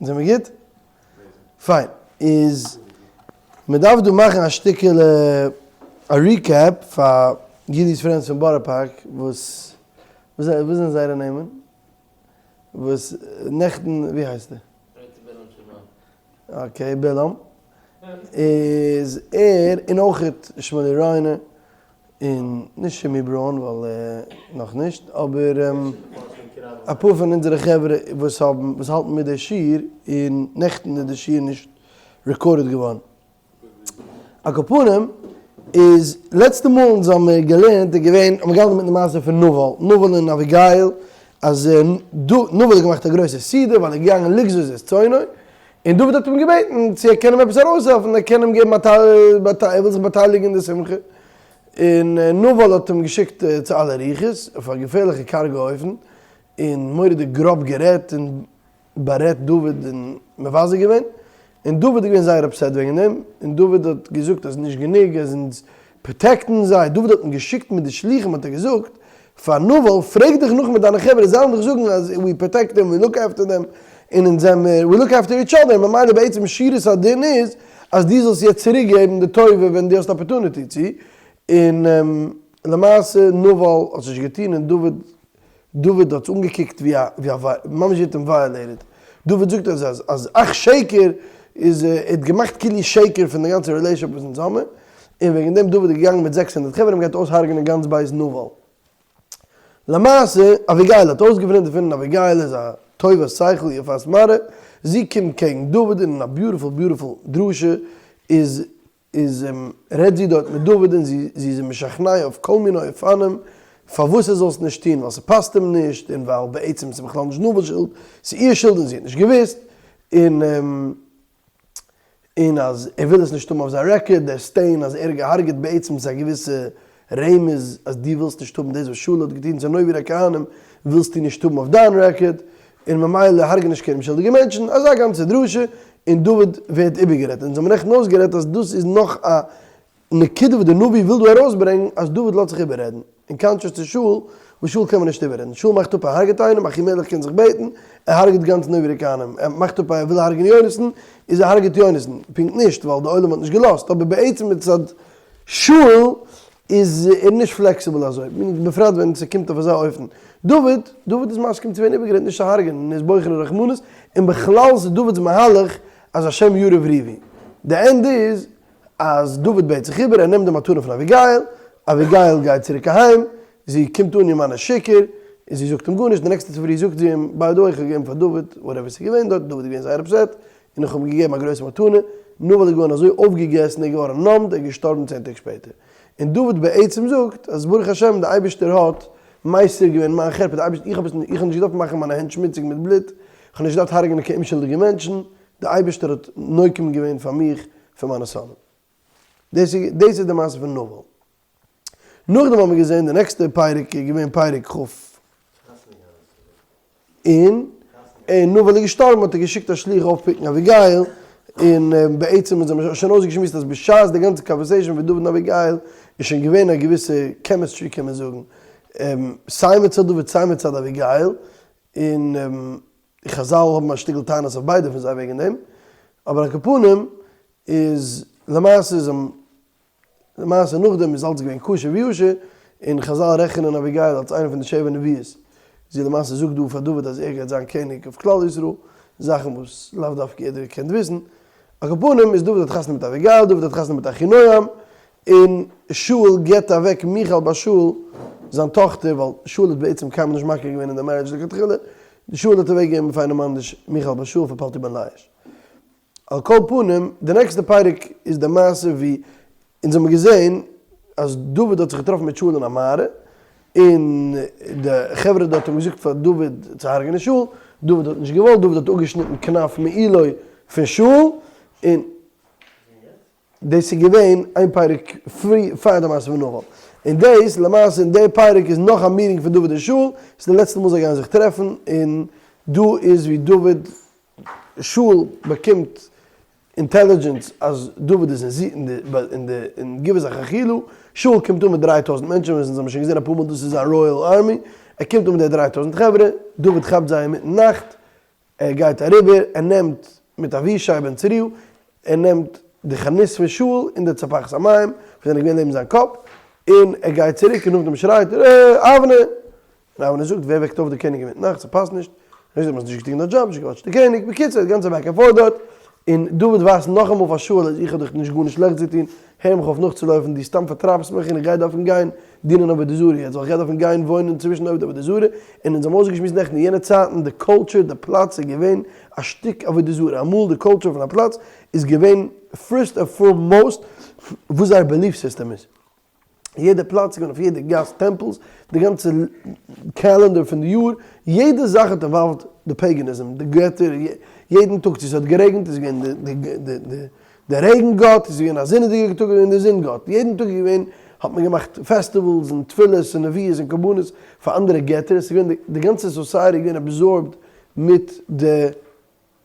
זעמיר גוט? פיין. איז מ'דארף דא מאכן א שטיקעלע א recap פאר גילי'ס friends פון בארא פארק וואס וואס זענען זייערע נעמען? וואס נעכטן ווי הייסט ער? okay בלעם איז ער און אויכעט שמואלי ריינער און נישט שימי ברוין ווייל נאך נישט אבער אפאר פון אונזערע חברה וואס האבן וואס האלטן מיט די שיעור און נעכטן איז די שיעור נישט recorded געווארן. על כל פנים איז לעצטע מאל אונז האמיר געלערנט איז געווען האמיר געהאלטן מיט די מעשה פון נבל, נבל און אביגיל אז נבל האט געמאכט א גרויסע סעודה ווייל ער איז געגאנגען לגזוז את צאנו און דוד האט אים געבעטן צו ער קען אים עפעס ארויסהעלפן, ער קען אים געבן א טייל, ער וויל זיך באטייליגן אין די שמחה, און נבל האט אים געשיקט צו אלע רוחות אויף א געפערליכע קארגע אופן, און מורא'דיג גראב גערעדט און בארעדט דוד און מבזה געווען, און דוד איז געווען זייער upset וועגן דעם, און דוד האט געזאגט אז נישט גענוג אז אונז protect ן זיי, דוד האט אים געשיקט מיט די שלוחים האט ער געזאגט פאר נבל, פרעג דיך נאך מיט דיינע חברה, זיי וועלן דיך זאגן אז we protect דעם, we look after דעם, און אונז זעמיר, we look after each other, ממילא בעצם שורת הדין איז אז דו זאלסט יעצט צוריק געבן די טובה ווען דו האסט opportunity צו, און למעשה נבל האט עס נישט געטון און דוד דוד האט עס אנגעקוקט ווי א ווי א ממש ווי ער האט אים violated, דוד זאגט אז אז אז אך שקר איז ער האט געמאכט כאילו שקר פון די גאנצע relationship וואס אונז האמיר, און וועגן דעם דוד איז געגאנגען מיט 600 חברה און גייט אויסהרג'נען גאנץ בית נבל. למעשה אביגיל האט אויסגעפונען דערפון און אביגיל איז א טובת שכל יפת מראה, זי קומט קעגן דוד און אין א beautiful beautiful דרשה איז איז רעדט זי דארט מיט דוד און זי זי איז אים משכנע אויף כל מיני אופנים פארוואס ער זאל עס נישט טון ווייל ס'פאסט אים נישט און ווייל בעצם ס'איז בכלל נישט נבל'ס שולד ס'איז איר שולד און זי האט נישט געוואוסט און און אז ער וויל עס נישט האבן אויף זיין רעקארד דער stain אז ער האט געהארגעט בעצם איז א געוויסע רמז אז דו ווילסט נישט האבן דאס וואס שאול האט געטון צו נוב עיר הכהנים ווילסטו נישט האבן אויף דיין רעקארד און ממילא הרג'ע נישט קיין אומשולדיגע מענטשן, אזא גאנצע דרשה, און דוד ווערט איבערגערעדט, אונז האבן נעכטן אויסגערעדט אז דאס איז נאך א נקודה וואס דער נביא וויל דא ארויסברענגן, אז דוד לאזט זיך איבעררעדן, אין contrast צו שאול, וואס שאול קען מען נישט איבעררעדן, שאול מאכט אפ ער הרג'עט איינעם, אחימלך קען זיך בעטן, ער הרג'עט גאנץ נוב עיר הכהנים, ער מאכט אפ ער וויל הרג'ען יונתן, איז ער הרג'עט יונתן, פונקט נישט, ווייל די עולם האט נישט געלאזט, אבער בעצם מצד שאול איז ער נישט flexible אזוי, בפרט ווען ס'קומט אויף אזא אופן. דוד, דוד איז מסכים צו ווערן איבערגערעדט נישט צו הרג'ענען, און איז בוחר אין רחמנות, און בכלל איז דוד'ס מהלך אז השם יריב ריבי. די end איז אז דוד בעט זיך איבער, ער נעמט די מתנה פון אביגיל, אביגיל גייט צוריק אהיים, זי קומט אן איר מאן איז שיכור, און זי זאגט אים גארנישט, די נעקסטע צופרי זאגט זי אים, by the way איך האב געגעבן פאר דוד whatever ס'איז געווען דארט, דוד איז געווען זייער upset, און איך האב אים געגעבן א גרויסע מתנה, נבל איז געווארן אזוי אויפגעגעסן, ער איז געווארן numb, ער איז געשטארבן צען טעג שפעטער. און דוד בעצם זאגט אז ברוך השם די אייבערשטער האט מסיר געווען מיין חרפה, די אייבערשטער, איך האב עס נישט, איך האב נישט געדארפט מאכן מיינע הענט שמוציג מיט בלוט, איך האב נישט געדארפט הרג'נען קיין אומשולדיגע מענטשן, די אייבערשטער האט נוקם געווען פאר מיך פון מיינע שונאים. דאס איז דאס איז די מעשה פון נבל. נאכדעם האבן מיר געזען די נעקסטע פרק איז געווען פרק כ'. און און נבל איז געשטארבן האט ער געשיקט א שליח אויפ pick ן אביגיל, און בעצם אונז האבן שוין אויסגעשמועסט אז בשעת די גאנצע conversation פון דוד און אביגיל איז שוין געווען א געוויסע chemistry קען מען זאגן, סיי מצד דוד סיי מצד אביגיל, און חזל האבן א שטיקל טענות אויף ביידע פון זיי וועגן דעם, אבער על כל פנים איז למעשה איז למעשה נאכדעם איז אלץ געווען כשר וישר, און חזל רעכענען אביגיל אלס איינע פון די שבע נביאות, זי למעשה זאגט דא פאר דוד אז ער גייט זיין קעניג אויף כלל ישראל, זאכן וואס לאו דווקא יעדער האט געקענט וויסן, על כל פנים איז דוד האט חתונה מיט אביגיל, דוד האט חתונה מיט אחינועם, און שאול גיבט אוועק מיכל בת שאול זיין טאכטער, ווייל שאול האט בעצם קיינמאל נישט מכיר געווען אין די marriage לכתחילה, שאול האט אוועק געגעבן פאר איינעם אנדערש מיכל בת שאול פאר פלטי בן ליש. על כל פנים, די נעקסטע פרק איז די מעשה ווי אונז האבן געזען אז דוד האט זיך געטראפן מיט שאול אין א מערה, און די חברה דארט האבן געזאגט פאר דוד צו הרג'נען שאול, דוד האט נישט געוואלט, דוד האט אפגעשניטן כנף מעילו פון שאול, און דאס איז געווען איין פרק פאר די מעשה פון נבל, און דאס למעשה אין די פרק איז נאך א meeting פון דוד און שאול, ס'איז די לעצטע מאל זיי גייען זיך טרעפן, און דא איז ווי דוד שאול באקומט intelligence אז דוד איז אין די אין גבעת החכילה, שאול קומט אן מיט 3000 מענטשן וואס אונז האבן שוין געזען אפאר מאל דאס איז א royal army, ער קומט אן מיט די 3000 חברה, דוד כאפט זיי אינמיטן נאכט. ער גייט אריבער, ער נעמט מיט אבישי בן צרויה, ער נעמט די חנית פון שאול און די צפחת המים וואס זענען געווען לעבן זיין קאפ, און ער גייט צוריק און נאכדעם שרייט ער, אה, אבנר! און אבנר זאגט, ווער וועקט אויף די קעניג אינמיטן נאכט, ס'פאסט נישט, ער זאגט, האסט נישט געטון דיין דזשאב, נישט געוואטשט די קעניג, בקיצור, די גאנצע back and forth דארט, און דוד ווייזט נאכאמאל פאר שאול אז איך האב דיך נישט גארנישט שלעכטס געטון, הער מיך אויף נאכצולויפן, דו סתם פארטרייבסט מיך און איך גיי דארפן גיין דינען עבודה זרה יעצט, ווייל איך גיי דארפן גיין וואוינען צווישן עובדי עבודה זרה, און אונז האבן אויסגעשמועסט נעכטן אין יענע צייטן די culture, די פלאץ איז געווען א שטיק עבודה זרה, אמאל די culture פון א פלאץ איז געווען first and foremost וואס זייער belief system איז. יעדע פלאץ איז געווען אויף יעדע גאס temples, די גאנצע calendar פון די יאר, יעדע זאך האט involved די paganism, די געטער, יעדן טאג צו ס'האט גערעגנט איז געווען די רעגן גאט, איז געווען א זונידיגע טאג איז געווען די זון גאט, יעדן טאג איז געווען האט מען געמאכט festivals און תפילות און נביאות און קרבנות פאר אנדערע געטער, עס איז געווען די גאנצע society איז געווען absorbed מיט די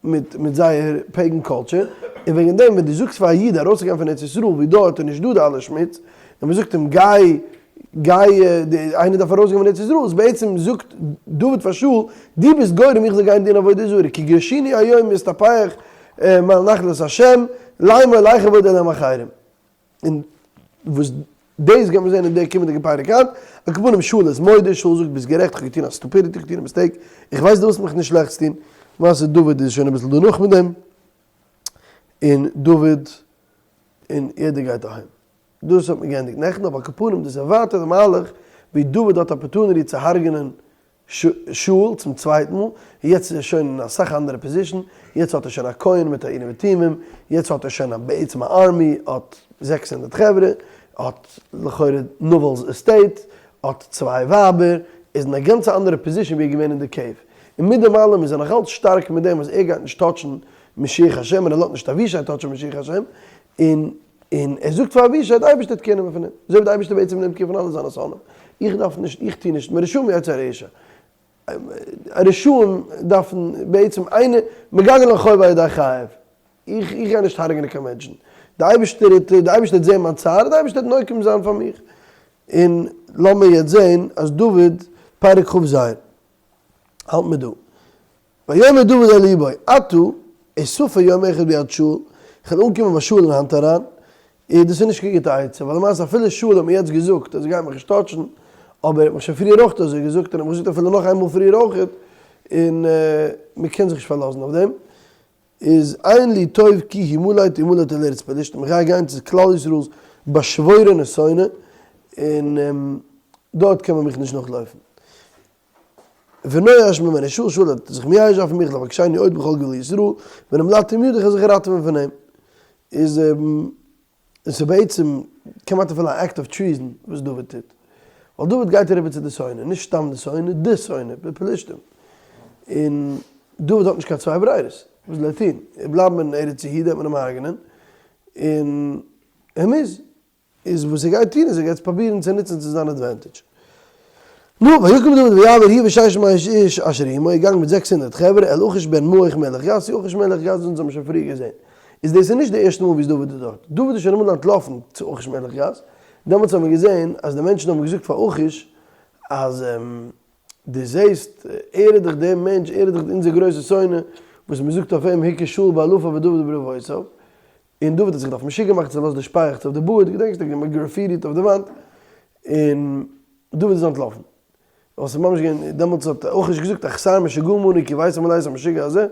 מיט מיט זייער pagan culture, און וועגן דעם ווען דו זאגסט פאר א איד ארויסצוגיין פון ארץ ישראל ווי דארט איז נישט דא די אלע שמוץ, און מען זאגט אים גיי גיי איינער דארף ארויסגיין פון ארץ ישראל, איז בעצם זאגט דוד פאר שאול, דו ביסט גורם איך זאל גיין דינען עבודה זרה, כי גרשוני היום מהסתפח מעל נחלת השם, לאמר לך עבוד אלהים אחרים. און וואס דאס גייט מען זען אין די קומענדיגע פרק היינט, על כל פנים שאול איז מודה, שאול זאגט ביסט גערעכט איך האב געטון א stupidity איך האב געטון א mistake, איך ווייס דו ווילסט מיך נישט שלעכטס טון, למעשה דוד איז שוין אביסל דערנאך מיט דעם, און דוד און יעדער גייט אהיים. דאס האט מען געענדיגט נעכטן, אבער על כל פנים דאס איז ווייטער די מהלך ווי דוד האט opportunity צו הרג'נען שאול צום צווייטן מאל, און יעצט איז ער שוין אין אסאך אנדערע position, יעצט האט ער שוין א כהן מיט א אורים ותומים, יעצט האט ער שוין א בעצם א army, האט 600 חברה, האט לכאורה נבל'ס estate, האט צוויי ווייבער, איז אין א גאנצע אנדערע position ווי ער איז געווען אין די cave. און מיט דעם אלעם איז ער נאכאלץ שטארק מיט דעם אז ער גייט נישט touch ן משיח השם און ער לאזט נישט אבישי touch ן משיח השם, און און ער זאגט פאר אבישי, די אייבערשטער האט care נעמען פון אים, אזוי ווי די אייבערשטער בעצם נעמט care פון אלע זיינע שונאים, איך דארף נישט, איך טו נישט, מרשעים יצא הרשע, רשעים דארפן בעצם איינער, מגלגלין חוב על ידי חייו, איך איך גיי נישט הרג'נען קיין מענטשן, די אייבערשטער וועט, די אייבערשטער וועט זען מיין צער, די אייבערשטער וועט נוקם זיין פאר מיך, און לאמיר יעצט זען אז דוד, פרק כ"ז, האלט מיר דא. ויאמר דוד אל לבו, עתה אספר יום אחד ביד שאול, איך וועל אנקומען ביי שאול אין האנט אריין, און דאס איז נישט קיין גוטע עצה, ווייל למעשה אפילו שאול האט מיר יעצט געזאגט אז ער גייט מיך נישט touch ן, אבער ער האט מיך שוין פריער אויך אזוי געזאגט, און ער האט מיך געזאגט אפילו נאך איינמאל פריער אויך, און מען קען זיך נישט פארלאזן אויף דעם, איז אין לי טוב כי המלט אמלט אל ארץ פלשתים, איך גיי גיין צו כלל ישראל'ס באשוואוירענע שונא, און דארט קען מען מיך נישט נאכלויפן. ונואש ממני שאול, שאול האט זיך מייאש זיין פון מיך, לבקשני עוד בכל גבול ישראל, ונמלטתי מידו איך וועל זיך ראטעווען פון אים. איז עס איז בעצם כמעט אפילו א act of treason וואס דוד טוט. ווייל דוד גייט אריבער צו די שונא, נישט סתם די שונא, די שונא, די פלשתים. און דוד האט נישט קיין צוויי ברירות, וואס זאל ער טון? ער בלייבן אין ארץ יהודה וועט מען אים הרג'נען, און ער מוז. איז וואס ער גייט טון איז ער גייט עס פרובירן צו נוצן צו זיין advantage. נו, ויקום דוד ויעבור הוא ושש מאות איש אשר עמו, ער איז געגאנגען מיט 600 חברה, אל אכיש בן מעוך מלך גת, אכיש מלך גת אונז האבן שוין פריער געזען. איז דאס איז נישט די ערשטע מאל וואס דוד איז דארט. דוד איז שוין אמאל אנטלאפן צו אכיש מלך גת, דעמאלטס האבן מיר געזען אז די מענטשן האבן געזאגט פאר אכיש אז דו זעסט, ער איז דאך דער מענטש, ער איז דאך אונזער גרויסער שונא, וואס מען זאגט אויף אים הכה שאול באלפיו ודוד ברבבותיו. און דוד האט זיך דארט משוגע געמאכט צו לאזן די שפייעכץ אויף די בארד, געדענקסט ער האט געמאכט graffiti אויף די וואנט, און דוד איז אנטלאפן. ווייל ס'איז ממש געווען, דעמאלטס האט אכיש געזאגט אכשר משוגעים אנו כי בית המלאות המשוגע הזה,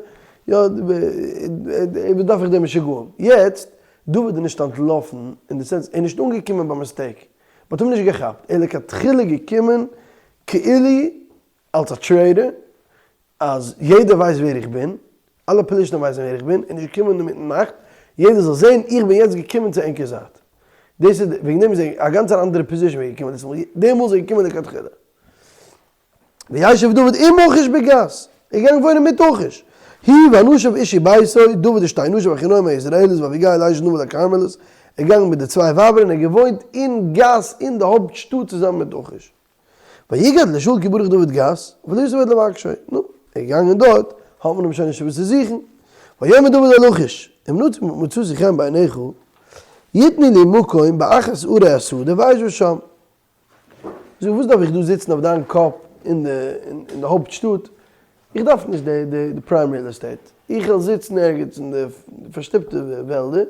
יא, וואס דארף איך די משוגעים. יעצט, דוד איז נישט אנטלאפן אין די sense, ער איז נישט אנגעקומען ביי mistake, מ'האט אים נישט געכאפט, ער איז לכתחילה געקומען כאילו אלס א traitor, אז יעדער ווייסט ווער איך בין, אלע פלשתים ווייסן ווער איך בין, און נישט געקומען אינמיטן נאכט, יעדער זאל זען, איך בין יעצט געקומען צו ענקער זייט. דאס איז, וועגן דעם איז ער א גאנץ אן אנדערע position ווי ער געקומען דאס מאל, די מאל איז ער געקומען לכתחילה. וישב דוד עם אכיש בגת, ער איז געגאנגען וואוינען מיט אכיש. הוא ואנשיו אישי ביתו, דוד ושתי נשיו אחינועם היזרעאלית ואביגיל אשת נבל הכרמלית, ער איז געגאנגען מיט די צוויי ווייבער און ער האט געוואוינט אין גת אין די הויפט שטאט צוזאמען מיט אכיש. ויגד לשאול כי ברח דוד גת, ולא יסף עוד לבקשו. נו, ער איז געגאנגען דארט, האט מען אים שוין נישט וואס צו זוכן. ויאמר דוד אל אכיש, אם מצאתי חן בעיניך, יתנו לי מקום באחת ערי השדה ואשבה שם. זאג, וואס דארף איך דא זיצן אויף דיין קאפ אין די הויפט שטאט? איך דארף נישט די די prime real estate, איך וועל זיצן ערגעץ אין די פארשטופטע וועלדער,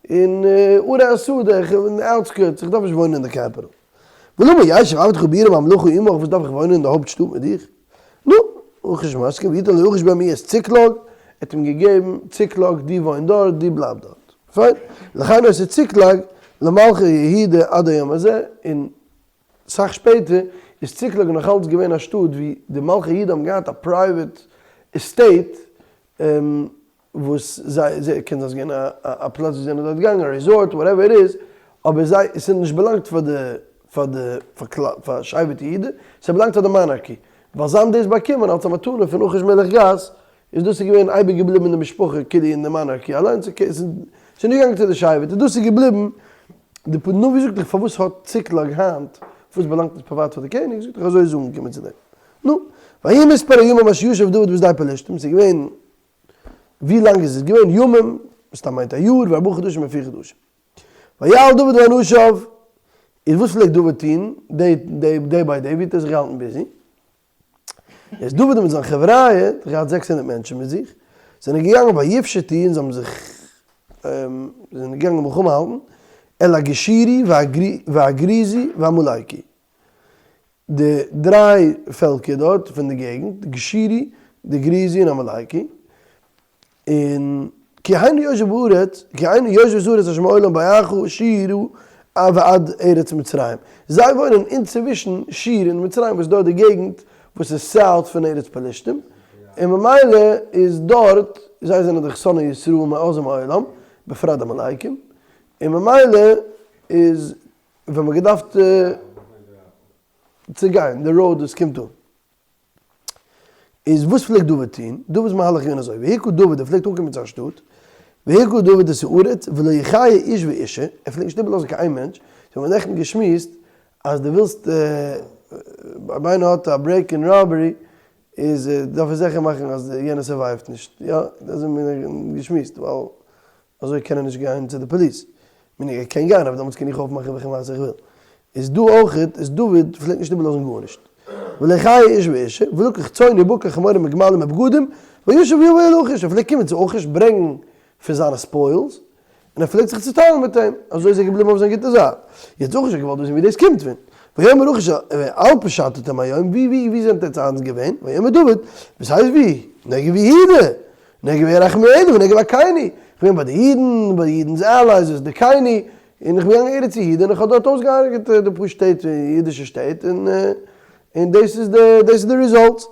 אין ערי השדה, איך אין די outskirts, איך דארף נישט וואוינען אין די capital. ולמה ישב עבדך בעיר הממלכה עמך, וואס דארף איך וואוינען אין די הויפט שטאט מיט דיך? נו, אכיש מסכים, ויתן לאכיש בן מעי את צקלג, ער האט אים געגעבן צקלג, דו וואוין דארט, דו בלייב דארט. פיין. לכן היתה צקלג למלכי יהודה עד היום הזה, און סאך שפעטער איז צקלג נאך אלץ געווען א שטאט ווי די מלכי יהודה האבן געהאט א private estate וואס זיי, זיי, קען זיין ס'איז געווען א פלאץ ווי זיי זענען דארט געגאנגען, א resort, whatever it is, אבער זיי, עס האט נישט באלאנגט פאר די, פאר די, פאר שבט יהודה, עס האט באלאנגט פאר די monarchy, ווייל זיי האבן דאס באקומען אלס א מתנה פון אכיש מלך גת, איז דאס איז געווען אייביג געבליבן אין די משפחה כאילו אין די monarchy אליינס, okay, עס איז נישט געגאנגען צו די שבט, און דאס איז געבליבן, די נביא זאגט דאך פארוואס האט צקלג היינט, פארוואס באלאנגט עס פריוואט פאר די קעניג, זאגט דאך אזוי איז אנגעקומען צו דעם. נו, ויהי מספר הימים אשר ישב דוד בשדה פלשתים, ס'איז געווען, ווי לאנג איז עס געווען, ימים, מסתם מיינט א יאר, וארבעה חדשים און פיר חדשים. ויעל דוד ואנשיו, איז וואס פלעגט דוד טון, day by day, ווי האט ער זיך געהאלטן busy? איז דוד מיט זיין חבריא, האט געהאט 600 מענטשן מיט זיך, זענען געגאנגען ויפשטו און זיי האבן זיך, זענען געגאנגען מלחמה האלטן, אל הגשורי והגרזי והעמלקי. די דריי פעלקער דארט פון די געגנט, די גשורי, די גריזי און עמלקי, און כי הנה יושב בארץ, כי הנה יושבת הארץ אשר מעולם בואכה שור ועד ארץ מצרים. זיי וואוינען אינצווישן שור און מצרים וואס איז דארט די געגנט וואס איז south פון ארץ פלשתים, און ממילא איז דארט, זיי זענען דאך שונאי ישראל מאז ומעולם, בפרט די עמלקים, און ממילא איז ווען מ'האט געדארפט צו גיין די road וואס קומט אן. איז וואס פלעגט דוד טון? דוד'ס מהלך איז געווען אזוי, והכה דוד, ער פלעגט אנקומען צו א שטאט, והכה דוד את הארץ, ולא יחיה איש ואישה, ער פלעגט נישט איבערלאזן קיין איין מענטש, אזוי האבן מיר נעכטן געשמועסט, אז דו ווילסט, אויב איינער האט א break in robbery, איז דארף ער זיכער מאכן אז יענער survive ט נישט, יא, דאס האבן מיר געשמועסט, ווייל אזוי קען ער נישט גיין צו די פאליס. מיין ער קען גיין אבער דעמאלטס קען איך אויפמאכן וועלכע מעשה איך וויל. איז דא אויכעט איז דוד פלעגט נישט איבערלאזן גארנישט. ולא יחיה איש ואישה, ולקח צאן ובקר חמורים וגמלים ובגדים, וישב ויבא אל אכיש, ער פלעגט קומען צו אכיש ברענגן פון זיינע spoils, און ער פלעגט זיך צוטיילן מיט אים, אזוי איז ער געבליבן אויף זיין גוטע זייט. יעצט אכיש האט געוואלט וויסן ווי דאס קומט פון. ויאמר אכיש אל פשטתם היום, ווי ווי ווי זענט עטץ היינט געווען? ויאמר דוד, וואס הייסט ווי? נגב יהודה! נגב הירחמיאלי ונגב הקיני, איך בין ביי די אידן, ביי די אידן'ס allies איז די קיני, און איך בין געגאנגען ארץ יהודה און איך האב דארט אויסגעהארגעט די פאר שטעט, אידישע שטעט, און און דאס איז די דאס איז די results.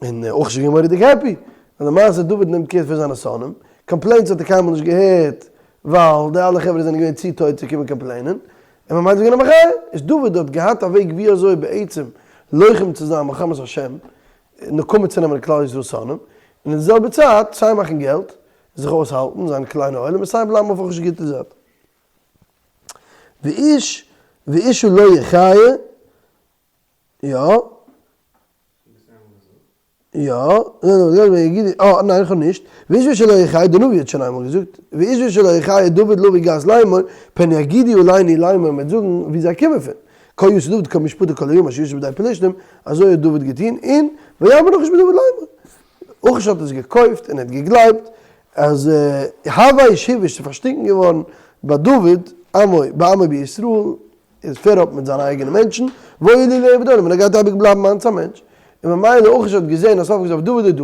און אכיש איז געווען מורא'דיג happy, אז למעשה דוד נעמט care פון זיינע שונאים, complaints האט ער קיינמאל נישט געהערט, ווייל די אלע חברה זענען געווען צו טויט צו קומען complain ען, און ממילא איז געווען א מחיה, איז דוד האט געהאט א וועג ווי אזוי בעצם לוחם צו זיין מלחמת השם, נקמה צו נעמען כלל ישראל שונאים, און אין די זעלבע צייט סיי מאכן געלט, זיך אויסהאלטן, זיין קליינע עולם, און סיי בלייבן אויף אכיש'ס גוטע זייט. ואיש ואשה לא יחיה, יא. יא, אה, ניין איך האב נישט, ואיש ואשה לא יחיה, די נביא האט שוין איינמאל געזאגט, ואיש ואשה לא יחיה דוד לבוא גת לאמור, פן יגידו עלינו לאמור, מ'וועט זאגן ווי זיי קומען פון. כה יעשה דוד כל משפטו כל היום אשר ישב בשדה פלשתים, אזוי האט דוד געטון, און ויאמר אכיש בדוד לאמור. אכיש האט עס געקויפט און ער האט געגלייבט אז הבאש הבאיש איז פארשטינקן געווארן ביי דוד עמו בעמו בישראל, איז fed up מיט זיינע אייגענע מענטשן, והיה לי לעבד עולם, און ער גייט אייביג בלייבן מיינס א מענטש, און ממילא אכיש האט געזען אז סוף כל סוף דוד איז דא,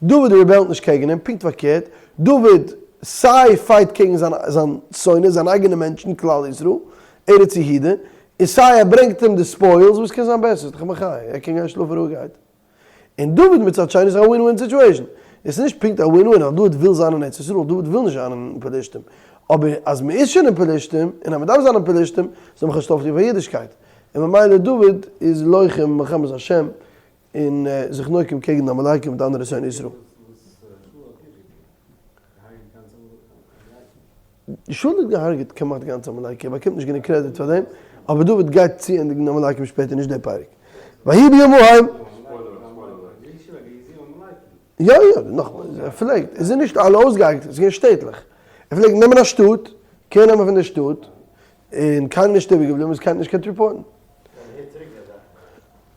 דוד rebel ט נישט קעגן אים, פונקט פארקערט, דוד סיי fight קעגן זיין זיין שונא, זיינע אייגענע מענטשן, כלל ישראל, ארץ יהודה, און סיי ער ברענגט אים די spoils, וואס קען זיין בעסער, ס'איז דאך א מחיה, ער קען גיין שלאפן רואיגערהייט. און דוד מצד שני איז א win win situation, עס איז נישט פונקט א win win ווייל דוד וויל זיין אין ארץ ישראל, דוד וויל נישט זיין אין פלשתים, אבער אז מען איז שוין אין פלשתים, און אז מען דארף זיין אין פלשתים, זאל מען כאטש אויפטון פאר אידישקייט, און ממילא דוד איז לוחם מלחמת השם און זיך נוקם קעגן די עמלקים מיט אנדערע שונאי ישראל. שאול האט געהארגעט כמעט גאנץ עמלק, ער באקומט נישט גענוג קרעדיט פאר דעם, אבער דוד גייט צוענדיגן די עמלקים שפעטער, נישט די פרק. ויהי ביום ההם. יא יא, נאכאמאל, ער פלעגט, עס איז נישט אלע אויסגעהארגעט, עס איז געווען שטעטלעך. ער פלעגט נעמען א שטאט, care נעמען פון די שטאט, און קיינער נישט איבערגעבליבן, עס קיינער נישט געקענט report ן.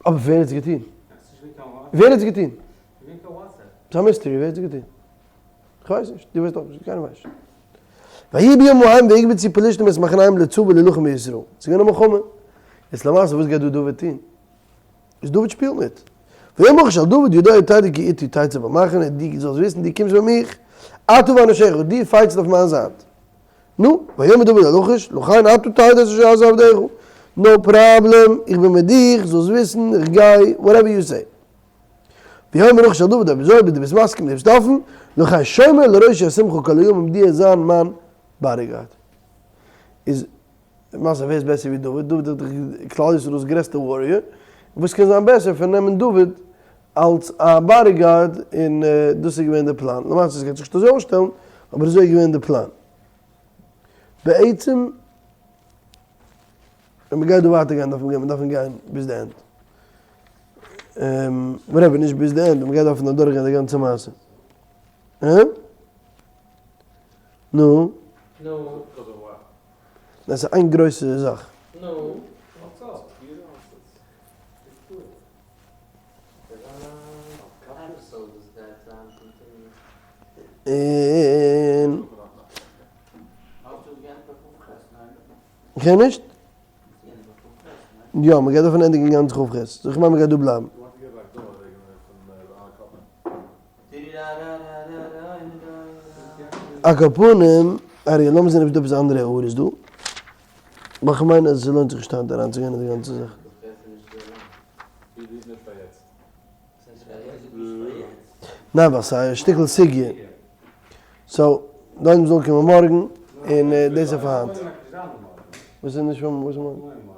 אבער ווער האט עס געטון? ווער האט עס געטון? ס'איז א mystery, ווער האט עס געטון? כ'ווייס נישט, דו ווייסט אויך נישט, קיינער ווייסט נישט. ויהי בימים ההם ויקבצו פלשתים את מחניהם לצבא להילחם בישראל. ס'איז געווען א מלחמה. יעצט למעשה וואס גייט דא דוד טון? איז דוד שפילט מיט. ויאמר אכיש אל דוד ידוע תדע כי אתי תצא במחנה, דו זאלסט וויסן דו קומסט ביי מיך, אתה ואנשיך, דו fight סט אויף מיין זייט. נו, ויאמר דוד אל אכיש, לכן אתה תדע את אשר יעשה עבדך, no problem, איך בין מיט דיך, זאלסט וויסן, איך גיי, whatever you say. ויאמר אכיש אל דוד, אויב אזוי, אויב דו ביסט מסכים, דו ביסט אפן, לכן שומר לראשי אשימך כל הימים דו זיין מיין bodyguard. איז למעשה ווער איז בעסער ווי דוד? דוד איז דאך כלל ישראל'ס גרעסטע warrior, וואס קען זיין בעסער פון נעמען דוד אלס א bodyguard, און דאס איז געווען די פלאן, למעשה עס גייט זיך נישט אזוי אויסשטעלן, אבער אזוי איז געווען די פלאן. בעצם ווען מען גייט דא ווייטער גיין דארף מען דארף מען גיין ביז די end. Whatever, נישט ביז די end, מען גייט דארפן אדורכגיין די גאנצע מעשה. הא? נו? נו. דאס איז איין גרויסע זאך. נו. און. כ'הער נישט? יא, מ'גייט דארפן ענדיגן גאנץ כ"ח. So כ'מיין מ'גייט דא בלייבן. על כל פנים, אריה, לאמיר זען אויב ס'דא עפעס אנדערע הערות דא. ווייל כ'מיין אז ס'לוינט זיך נישט היינט אריינצוגיין אין די גאנצע זאך. ניין ווייל ס'איז א שטיקל סוגיא. So, דאן זאל קומען מארגן, און דאס איז פאר היינט. וואס איז נישט פאר מארגן?